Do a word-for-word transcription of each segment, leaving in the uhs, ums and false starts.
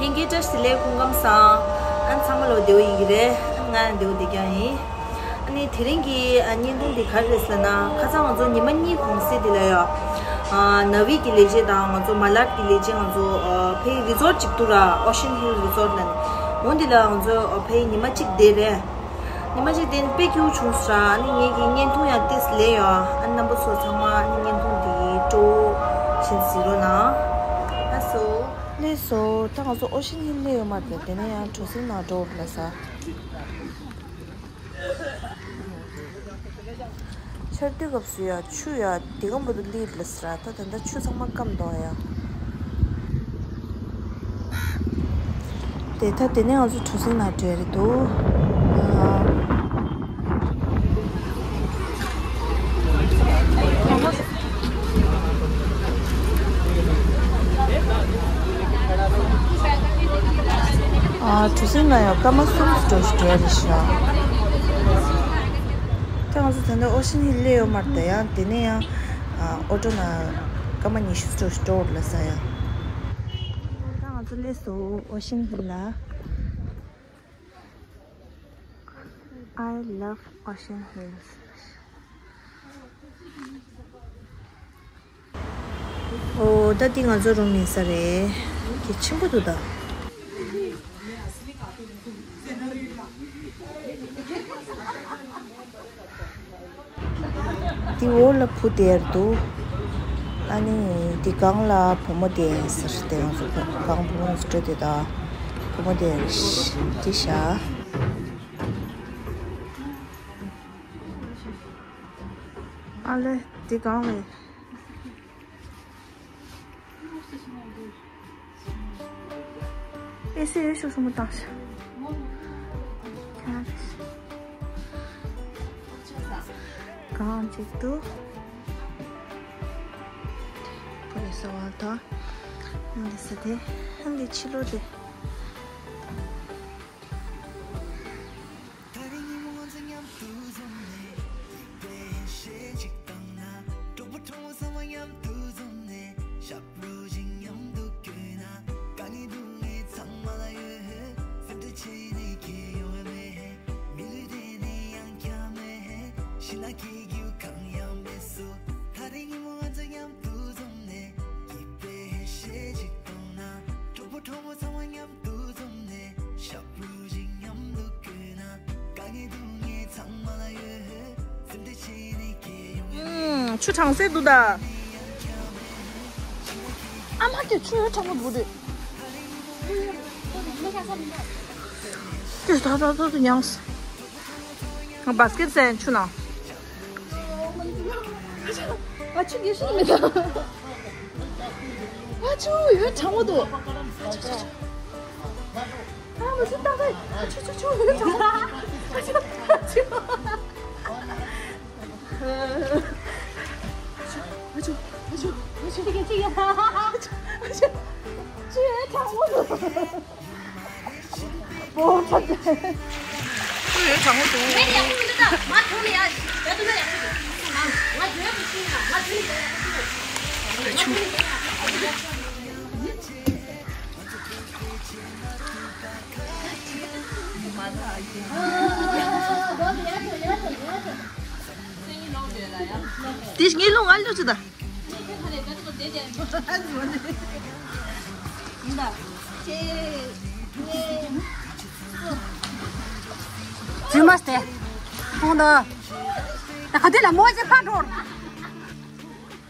ལྷན་རྒྱས་བཀྲ་ཤིས་བདེ་ལེགས། སྐུ་ཁམས་བཟང་། ཨ་ནི་ཚང་མ་ལོ་བདེ་པོ་ཡིན་གྱི་རེད། ང་ཡང་བདེ་པོ་བདེ་རྐྱང་ཡིན། ཨ་ནི་དེ་རིང་གི་ཨ་བརྙན་ཐུང་འདི་ག་རེ་རེད་ཟེར་ན། ཁ་སང་ང་ཚོ་ཉི་མ་གཉིས་གུང་སེང་འདི་ལ་ཡ། ཨ་ན་བི་གི་ལས་བྱེད་དང་ང་ཚོ་མ་ལར་གི་ལས་བྱེད། ང་ཚོ་ཨ་ཕའི་རི་ཛོར་ཊི་གཅིག་འདུག་ར། ཨོ་ཤན་ཧིལ་རི་ཛོར་ཊི་ལབ་ནས། འོ་འདི་ལ་ང་ཚོ་ཨ་ཕའི་ཉི་མ་གཅིག་བསྡད་རེད། ཉི་མ་གཅིག་བསྡད་ནས་དཔེ་སྐྱིད་པོ་བྱུང་སོང་ར། ཨ་ནི་ངེད་ཀྱི་བརྙན་ཐུང་ཡང་ཏོག་ཙམ་ལས་ཡོད། ཨ་ནི་རྣམ་པ་ཚོ་ཚང་མ་ཨ་ནི་བརྙན་ཐུང་འདི་སྤྲོ་བོ་བཞིན་གཟིགས་རོགས་གནང་། ལགས་སོ། ལགས་སོ། ད་ང་ཚོ་ཨོ་ཤན་ཧིལ་སླེབས་ཡོད་མ་རེད། དེ་ནས་ཡང་གྲུ་གཟིངས་ནང་འགྲོ་རོགས་ལ་ཟ། ཆར་དུས་སྐབས་སུ་ཡ་ཆུ་ཡ་འདི་ག་འབུ་དུ་ལིར་ལ་ཟ་ར། ད་ད་ལྟ་ཆུ་ཚང་མ་སྐམ་འདུག་ཡ། དེ་ད་དེ་ནས་ང་ཚོ་གྲུ་གཟིངས་ནང་འགྲོ་ཡ་རེད་འདུག། ཨ་གྲུ་གཟིངས་ནང་ཡང་སྐར་མ་གསུམ་འགྲོ་ཞིག་འགྲོ་ཡ་རེད་ཤག། ད་ང་ཚོ་ད་ལྟ་ཨོ་ཤན་ཧིལ་སླེབས་ཡོད་མ་རེད། ད་ཡང་དེ་ནས་ཡང་ཨ་ཨོ་ཊོ་ནང་སྐར་མ་ཉི་ཤུ་འགྲོ་ཞིག་འགྲོ་འོར་ལ་ཟ་ཡ། ད་ང་ཚོ་སླེབས་སོང་ཨོ་ཤན་ཧིལ་ལ། I love Ocean Hills. ཨོ་ད་འདི་ང་ཚོ་རུམ་ཡིན་ས་རེད། གལ་ཆེན་པོ་འདུག་ད། འདི་འོག་ལ་བུ་བསྡད་འདུག། ཨ་ནི་འདི་སྒང་ལ་བུ་མོ་བསྡད་ཡིན་ཟེར། དེ་ང་ཚོ་སྒང་བུ་མོ་ཚོ་འགྲོ་དེ་ད། བུ་མོ་བསྡད་རེད། འདི་ཤ། ཨ་ལེ་འདི་སྒང་ལ། ཨེ་སི་ཡོད་ཤོག་སྲུ་མོ་བཏང་ཤག། གང་ཅིག་ཏུ། ཁོ་ཡི་ས་བ་དང་། འདི་ས་དེ། འདི་ཕྱི་ལོགས་དེ། ད་རེས་ཉིན་མོ་ང་ཚོ་མཉམ་དུ་འཛོམས་ནས། ཡིག་དེ་ཤེས་ཅིག་བཏང་ན། གྲོགས་པོ་གྲོགས་མོ་ཚང་མ་མཉམ་དུ་འཛོམས་ནས། ཞབས་བྲོ་ཞིག་མཉམ་དུ་བརྐྱངས་ན། དཀའ་ངལ་སྡུག་བསྔལ་ཚང་མ་ལ་ཡོད། སེམས་ཁྲལ་བྱས་ནས་ཁྱད་ཡོང་བ་མེད། མི་ལུས་དེ་ནི་ཡང་བསྐྱར་མེད། ཕྱི་ནང་གི་རྒྱུ་གང་ཡང་མེད་སོ། ད་རེས་ཉིན་མོ་ང་ཚོ་མཉམ་དུ་འཛོམས་ནས། ཡིག་དེ་ཤེས་ཅིག་བཏང་ན། གྲོགས་པོ་གྲོགས་མོ་ཚང་མ་མཉམ། ཨུམ། ཆུ་གྲང་སེ་འདུག་ད། ཨ་མ་དེ་ཆུ་ཡོད་གྲང་མོ་འདུག་དེ། དེ་ད་ད་ད་ད་ཡང་སེ། ང་བཱ་སི་ཀེ་ཊི་ཟས་ཆུ་ནང་། ཨ་ཆུ་གེ་ཤི་མི་ད། ཨ་ཆུ་ཡོད་གྲང་མོ་འདུག། ཨ་ཆུ་ཆུ་ཆུ། ཨ་མ་ཆུ་ཏག་ཏག། ཨ་ཆུ་ཆུ་ཆུ་ཡོད་གྲང་མོ། ཨ་ཆུ་ཨ་ཆུ། ཨ་ཆུ་ཨ་ཆུ་ཨ་ཆུ། ཨ་ཆུ་ཨ་ཆུ། ཨ་ཆུ་ཨ་ཆུ། ཆུ་ཡོད་གྲང་མོ་འདུག། པོ་ཚ་ཚ། ཁོ་ཡོད་གྲང་མོ་འདུག། ངས་ཡག་པོ་མི་འདུག་ད། ང་དོན་ལ་ཡ། ཡ་དུ་ན་ཡག་པོ་འདུག། ང་དོན་ལ་ཤི་ན། ང་དོན་ལ་ཡག་པོ་འདུག། ང་དོན་ལ་ཡག་པོ་འདུག། དེ་ངའི་ལོ་ང་ལོ་ཅི་ད། རྫུན་མ་སྟེ། ཁོང་དང་། ད་ག་དེ་ལ་མོ་ཅེ་ཕ་འགྲོ།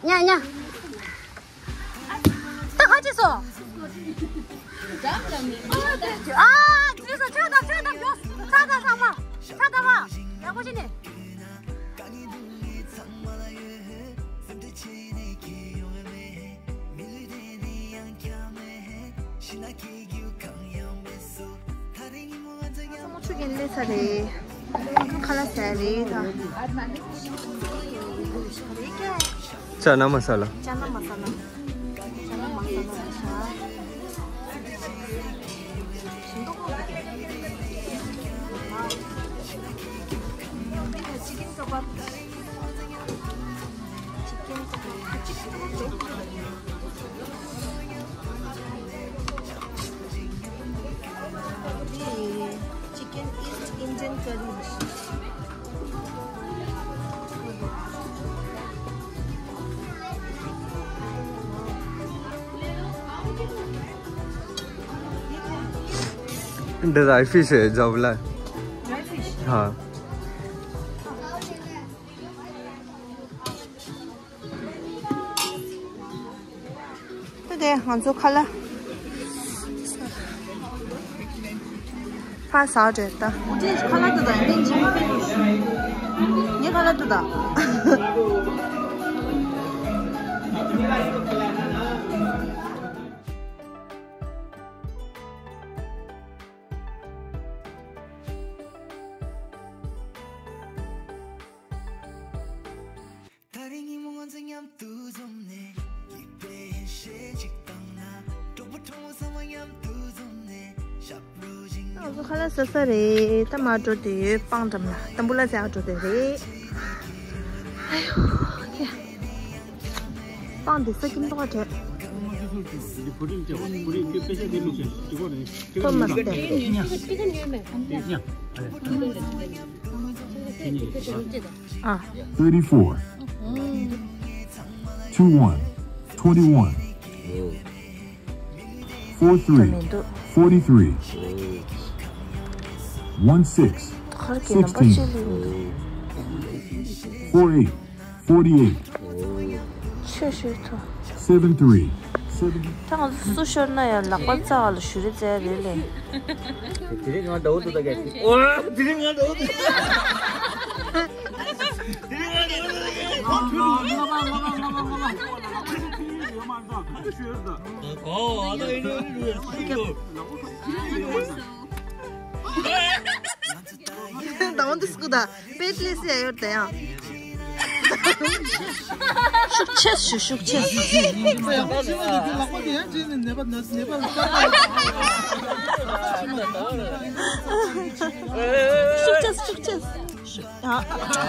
ཉ་ཉ། ད་ག་ཅི་སོ། ཨ་ཅི་སོ། ཆག་ད་ཆག་ད་ཡོ། ཆག་ད་ཚང་མ། ཆག་ད་བ། ཡག་པོ་བྱས་ནས། ཆུ་རྐྱེན་སླེབས་ཚར་རེད། ཁ་ལག་ཟ་རེད་ད། ཅ་ན་མ་ས་ལ། ཅ་ན་མ་ས་ལ། ཅ་ན་མ་ས་ལ་ཤ། ཞིམ་པོ། ཅི་ཀིན་ཀ་བབ། ཅི་ཀིན་ཀ་བབ། ཅི་ཀིན་ཀ་བབ། འདི་dry fish རེད་རྒྱབ་ལ། Dry fish? ཧ། དེ་ང་ཚོ་ཁ་ལག་ཕར་ཟ་འདྲེ་ད། ཁ་ལག་ཏུ་ད་ཡིན་ཅི་མ་ངའི་ཁ་ལག་ཏུ་ད། ང་ཚོ་ཁ་ལག་ཟ་ས་རེད། ད་མར་འགྲོ་དུས་སྤང་འགྲམ་ལ་ཏམ་བུ་ལ་ཟ་འགྲོ་དེ་རེད། ཨ་ཡོ། སྤང་འདི་ས་ཁྱིམ་ཐོག་བྲལ། ཁོ་མ་སྟེ། ཨ། thirty-four, two one, twenty-one, four three, forty-three, one six, sixteen, four eight, forty-eight, ཆོས་ཞུ་ཐོ། seven three, seven. ད་ང་ཚོ་སུ་ཤོར་ན་ཡང་ལག་པ་རྩ་བ་ལ་གཞུ་རེ་རྩེ་རེད་ལེ། དེ་རིང་ང་འདྲ་བོ་འདུག་ད་གས། ཨོ། དེ་རིང་ང་འདྲ་བོ་འདུག་ད་འོན་ཏེ་སྐུ་ད་པེ་ཏི་ལེ་སི་ཡ་ཡོད་ད་ཡང་། ཤུགས་ཆེ་ཞུ་ཤུགས་ཆེ། ཤུགས་ཆེ་ཤུགས་ཆེ། ཨ་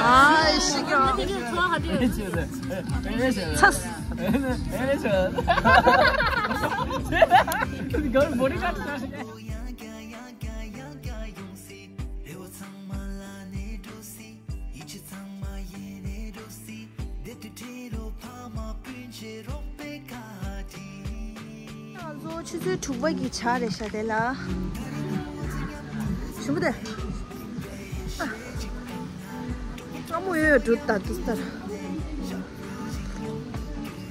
ཨ་ཤི་གི། ཚ། ང་ཚོ་ཆུ་ཚོད་དྲུག་པ་གི་ཇ་རེད་ཤག་དེ་ལ། ཞུམ་པོ་དེ། ཨ། སྔ་མོ་ཡོད་ཡོད་འགྲོ་ད་དུས་ལྟར།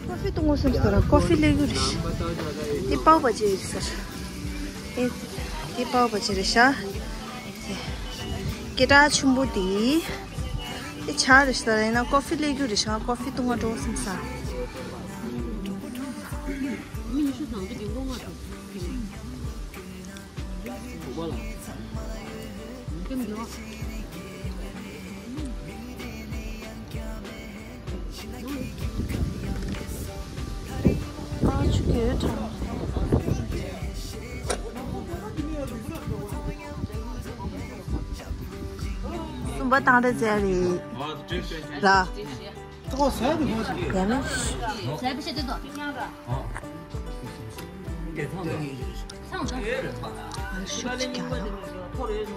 ཀོ་ཧྥི་འཐུང་དགོས་བསམ་ས་ར་ཀོ་ཧྥི་ལས་རྒྱུ་རེད་ཤག་དེ་པའོ་བ་ཇེ་རེད་ཤག་དེ་དེ་པའོ་བ་ཇེ་རེད་ཤག་སྐད་གྲགས་ཆེན་པོ་དེ། དེ་ཇ་རེད་ཤག་ཡིན་ན་ཀོ་ཧྥི་ལས་རྒྱུ་རེད་ཤག་ཀོ་ཧྥི་འཐུང་བ་འགྲོ་བསམ་ས། གསུམ་པ་དང་རེ་ཟེར་རེད་ར། ཡ་ནི། ཤུགས་ཅིག་རྒྱག་ན།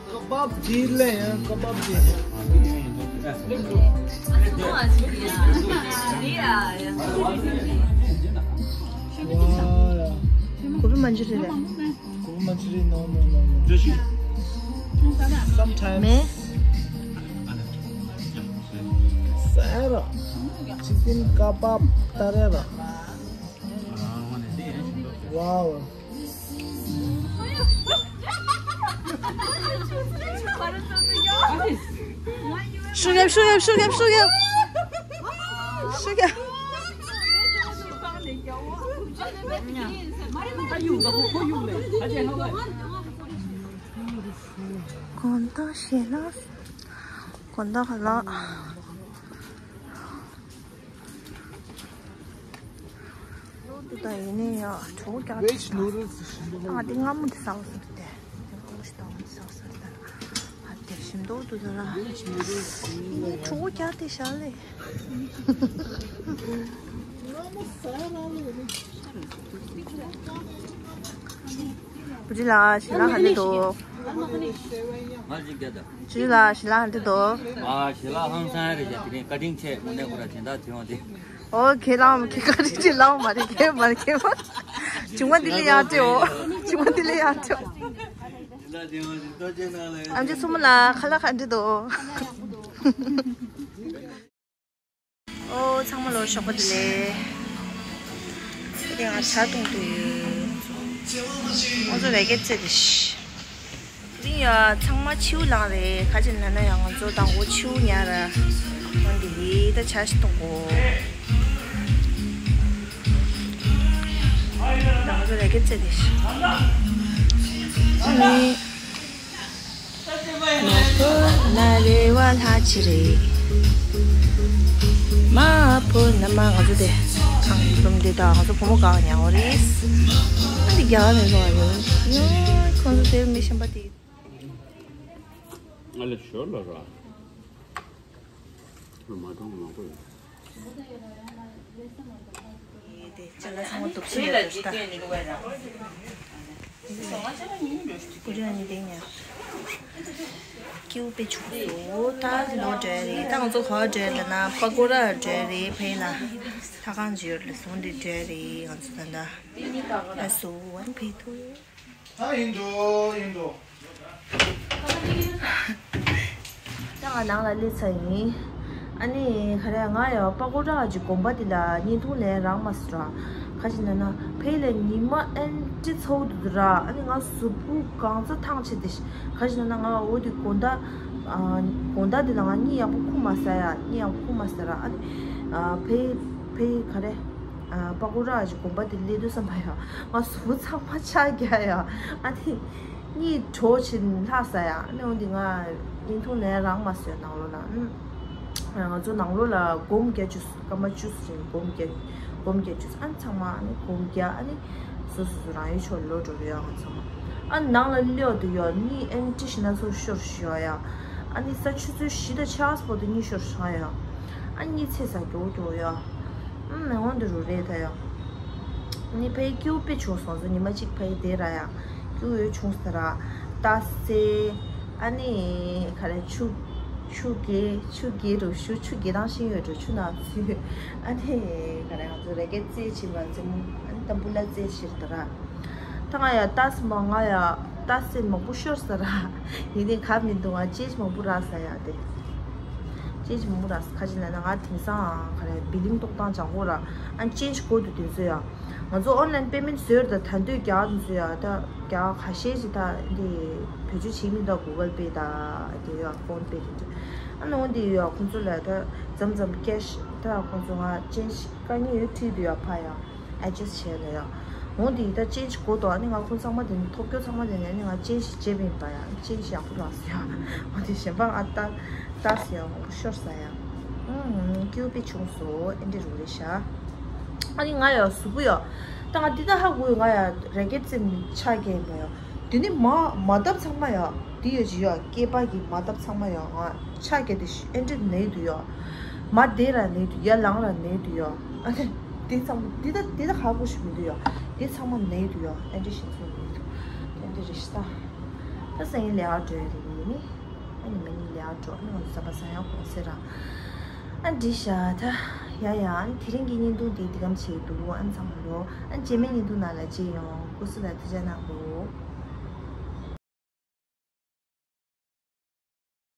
ཀ་བབ་ཇི་ལེ་ཡང་ཀ་བབ་ཇི། ཀོ་བི་མན་ཇུ་རི་རེད། ཀོ་བི་མན་ཇུ་རི། No, no, no, no. Sometimes. ཟེར། ཅི་ཀིན་ཀ་བབ་ཏ་རེ་ར། Wow. ཤུགས་རྒྱབ། ཤུགས་རྒྱབ། ཤུགས་རྒྱབ། ཤུགས་རྒྱབ། ཤུགས་རྒྱབ། གོན་ཏོ་ཞེ་ལ། གོན་ཏོ་ཧ་ལ། འདི་ད་ཡིན་ནའི་ཡང་གྲོགས་རྒྱག Veg noodles ཞིམ་པོ། ཨ་འདི་སྔ་མོ་འདི་ཟ་བ་སོང་སྟེ། འདི་ཀོ་ཤི་ཏོང་འདི་ཟ་བ་སོང་སྟེ། ཨ་དེ་ཞིམ་མདོག་འདུག་ད་ལ། Veg noodles ཞིམ་པོ། གྲོགས་རྒྱག་དེ་ཤ་ལེ། སྔ་མོ་ཟ་ར་ལེ། བུ་ཅི་ལ་ཞི་ལ་ཧ་ལེ་དོ། ང་ཞིག་རྒྱ་དང་། ཅི་ལ་ཞི་ལ་འདི་དོ། ཨ་ཞི་ལ་ཧང་སང་རེད་བྱ། དེ་རིང་བཀའ་དྲིན་ཆེ། དངོས་གནས་ཁོ་ར་དེ་འདྲ་བྱེད་འོང་དེ། ཨོ་ཁེ་ལ་མ་ཁེ་བཀའ་དྲིན་ཆེ་ལ་མ་རེད། ཁེ་མ་ཁེ་མ། བྱུང་བ་འདི་ལ་ཡང་ཏེ་ཨོ། བྱུང་བ་འདི་ལ་ཡང་ཏེ་ཨོ། ཨ་ཅེ་སུ་མ་ལ་ཁ་ལ་ཁ་འདི་དོ། ཨོ་ཚང་མ་ལོ་ཞོགས་པ་བདེ་ལེགས། དེ་ང་ཇ་བཏུང་དུ་ཡོད། ང་ཚོ་རེ་གེ་རྩེ་དེ་ཤི། དེ་རིང་ཡ་ཚང་མ་ཆིའུ་ལངས་རེད། ཁ་ཅིག་ལ་ན་ཡང་ང་ཚོ་དང་པོ་ཆིའུ་ཉར་ར། འོན་ཏེ་ཡི་ད་ཇ་ཞིག་བཏུང་གོ། ང་ཚོ་རེ་གེ་རྩེ་དེ་ཤི། ཨ་ནི། ནོ་ཕོ་ན་རེ་བ་ལྷ་ཅི་རེད། མ་ཕོ་ན་མ་ང་ཚོ་དེ་ཁང་གི་ལུམ་དེ་དང་ང་ཚོ་བུ་མོ་གང་ཉག་འོ་རེད། ཨ་འདི་རྒྱ་གར་ནས་བཟུང་བ་རེད། ཡོ་ཁོང་ཚོ་དེ་མི་ཤམ་པ་དེ། ང་ལ་ཞོར་ལ་ར། མ་གཏོང་མ་དགོས། དེ་ཅ་ལག་ཚང་མ་འདུག་སེ་ཡོད་རེད་ད། ཀུ་རེ་ནི་དེ་ཉར། ཀེའུ་པེ་ཆུ་སོ་ད་ལོ་འདྲ་རེད། ད་ང་ཚོ་ག་བ་འདྲ་རེད་ལབ་ན་པ་ཀོ་ར་འདྲ་རེད། ཕེ་ལ་ལྷ་ཁང་ཅིག་ཡོད་རེད། ལ་སོང་དེ་འདྲ་རེད། ང་ཚོ་ད་ལྟ་ལ་སོ་ཝན་ཕེ་ཐུ། ད་ཡིན་འགྲོ་ཡིན་འགྲོ། ད་ང་ནང་ལ་སླེབས་ཚར་ཡིན། ཨ་ནི་ག་རེ་ང་ཡང་པ་ཀོ་ར་གི་གོམ་པ་དེ་ལ་བརྙན་ཐུང་ལེན་རག་མ་སོང་ར། ག་ཅི་ན་ན་ཕེ་ལ་ཉི་མ་ཨེན་ཏི་ཚ་བོ་འདུག་ར། ཨ་ནི་ང་གཟུགས་པོ་གང་ཚ་ཐང་ཆད་དེ། ག་ཅི་ན་ན་ང་འོ་དེ་དགོང་དག་ཨ་དགོང་དག་དེ་ལ་ང་གཉིད་ཡག་པོ་ཁུག་མ་ས་ཡ། གཉིད་ཡག་པོ་ཁུག་མ་ས་ར། ཨ་ནི་ཨ་ཕེ་ཕེ་ག་རེ་ཨ་པ་ཀོ་ར་གི་གོམ་པ་དེ་སླེབས་དུས་ཙམ་པ་ཡ་ང་གཟུགས་པོ་ཚང་མ་ཆག་རྒྱག་ཡ། ཨ་ནི། གཉིད་བྲོ་བྱིན་ལྷག་ས་ཡ། ཨ་ནི་འོན་ཏེ་ང་བརྙན་ཐུང་ལེན་རག་མ་སོང་ནང་ལོགས་ལ། ཨ་ང་ཚོ་ནང་ལོགས་ལ་སྒོམ་རྒྱག་བཅུག་སྐར་མ་བཅུ་ཙམ་སྒོམ་རྒྱག་སྒོམ་རྒྱག་བཅུག་ཨ་ནི་ཚང་མ་ཨ་ནི་སྒོམ་རྒྱག་ཨ་ནི་སོ་སོ་སོ་རང་ཡུལ་ཕྱོགས་ལོག་འགྲོ་རེད་ཡ། ང་ཚང་མ་ཨ་ནི་ནང་ལ་སླེབས་དུས་ཡ་གཉིད་ཨེན་ཏི་ཞིག་ན་ཚོ་ཤོར་ཤོར་ཡ། ཨ་ནི་ས་ཆུ་ཚོད་བཞི་དང་ཕྱེད་ཀ་བར་དུ་གཉིད་ཤོར་ཤོར་ཡ། ཨ་གཉིད་སད་ས་མགྱོགས་མགྱོགས་ཡ། ཨ་མི་འོང་དུ་རུ་རེད་ད་ཡ། ནི་ཕའི་ཀེའུ་པེ་བྱུང་སོང་ཟེར། ཉི་མ་གཅིག་ཕའི་དེ་ར་ཡ། ཀེའུ་ཡོད་བྱུང་ཟེར་ར། ཏ་སེ། ཨ་ནི་ག་རེ་ཆུ། ཆུ་རྐྱལ་ཆུ་རྐྱལ་རུ་ཞུ་ཆུ་རྐྱལ་དང་ཤིང་ཡོད་རུ་ཆུ་ནག་ཚུ། ཨ་ནི་ག་རེ་ང་ཚོ་རེ་གེ་རྩེ་ཕྱིན་པ་རྩེ་མོ་ཨ་ནི་ཏམ་བུ་ལ་རྩེ་ཕྱིར་ད་ར། ད་ང་ཡ་ཏ་སེ་མ་ང་ཡ་ཏ་སེ་མང་པོ་ཤོར་ཟེར་ར། ཡིན་ནི་ག་མི་འདུག་ང་ཅེ་ཅི་མང་པོ་རག་ས་ཡ་དེ། ཅེ་ཅི་མང་པོ་རག་ས་ག་ཅི་ལ་ན་ང་དེང་སང་ག་རེ་བི་ལིང་ཏོག་ཏང་ཅང་གོ་ར། ཨ་ཅེ་ཅི་གོ་དུ་དེ་ཚོ་ཡ། ང་ཚོ་ཨོན་ལན་པེ་མེན་ཊི་བཟོས་ར་ད་ད་འདོད་རྒྱག་དེ་ཚོ་ཡ་ད་རྒྱག་ཁ་ཤས་ཅིག་ད་འདི་བེད་སྤྱོད་བྱེད་མི་ད་གུ་གལ་པེ་ད་དེ་ཡ་ཕོན་པེ་དེ་ཚོ། ཨ་ནི་འོན་དེ་ཡ་ཁོང་ཚོ་ལ་ད་མཚམས་མཚམས་ཀེ་ཤི་ད་ཁོང་ཚོ་ང་ཅེ་ཅི་དཀའ་ངལ་ཡོད་ཁྲིད་དུ་ཡ་ཕ་ཡ། ཨེ་ཇེ་སི་ཊི་བྱས་ལ་ཡ། འོ་དེ་ད་ཅེན་ཇི་གོ་དོ། ཨ་ནི་ང་ཁོང་ཚང་མ་དེ་ནི་ཐོབ་སྐྱོ་ཚང་མ་དེ་ནི་ཨ་ནི་ང་ཅེན་ཇི་བྱས་པ་ཡིན་པ་ཡ། ཅེན་ཇི་ཡག་པོ་རག་སོང་ཡ། འོ་དེ་གཞན་པ་ང་ད་ད་སི་ཡ་ཤོར་ས་ཡ། ཨུམ་ཀེའུ་པེ་བྱུང་སོང་། ཨེ་འདྲ་རུ་རེད་ཤག་ཨ་ནི་ང་ཡ་གཟུགས་པོ་ཡ། ད་ང་འདི་ད་ཧ་གོ་ཡ། ང་ཡ་རེ་གེ་རྩེ་མི་ཆག་གི་ཡིན་པ་ཡ། དེ་ནི་མ་མ་བཏབ་ཚང་མ་ཡ། དེ་ཡོད་ཅི་ཡ། སྐེད་པ་གི་མ་བཏབ་ཚང་མ་ཡ། ང་ཆག་གི་དེ་ཨེ་འདྲ་ནས་དུ་ཡ། མ་དེ་ར་ནས་དུ་ཡ། ལང་ར་ནས་དུ་ཡ། ཨ་ནི་དེ་ཚང་མ་དེ་ད་དེ་ད་ཧ་གོ་ཞིག་མི་འདུག་ཡ། དེ་ཚང་མ་ནས་དུ་ཡ། ཨེ་འདྲ་ཞིག་ཚོ་ནས་དུ་ཨེ་འདྲ་རེ་ཤི་ད། ད་སང་ཉིན་ལས་ཨ་འགྲོ་ཡ་རེད་ཡིན་ནི། ཨ་ནི་མ་ཉིན་ལས་ཨ་འགྲོ། ཨ་ནི་ང་ཚོ་ཟ་པ་ཟ་ཡ་གོང་སེ་ར། ཨ་འདྲི་ཤ་ད། ཡ་ཡ། ཨ་ནི་དེ་རིང་གི་བརྙན་ཐུང་དེ་འདི་གམ་བྱེད་འདུག་ཨ་ནི་ཚང་མ་ལོ། ཨ་ནི་རྗེས་མའི་བརྙན་ཐུང་ནང་ལ་མཇལ་ཡོང་། སྐུ་གཟུགས་ལ་ཐུགས་ཅག་གནང་དགོས།